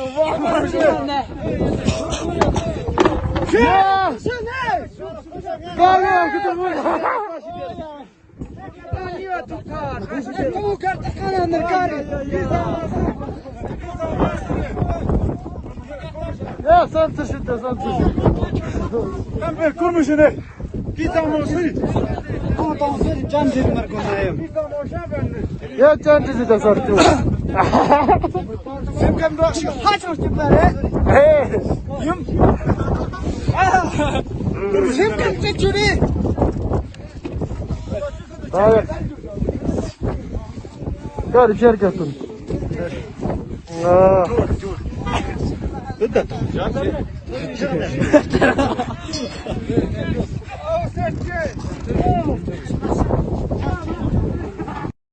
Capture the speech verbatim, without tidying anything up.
ཡ། བསམ་ཚུལ་ཞིག་དང་བསམ་ཚུལ་ཞིག་ཁམས་པའི་སྐུ་མི་ཤི་ནས། ཀི་ཙང་མོ་སི། ཁོང་དང་སི་ཅན་ཇིར་མར་གོ་ན་ཡང་། ཡ། ཅན་ཇི་ཟི་ད་སར་ཏུ། སེམས་ཁམས་འགྲོ་ཞིག་ཧ་ཅང་སྐྱིད་པ་རེད། ཧེ། ཡུམ། ཨ། སེམས་ཁམས་ཅི་ཆུ་རེད། ད་ཡ། ཀར་ཤར་ག་ཏུན། ཨ། དུ་ད་ད།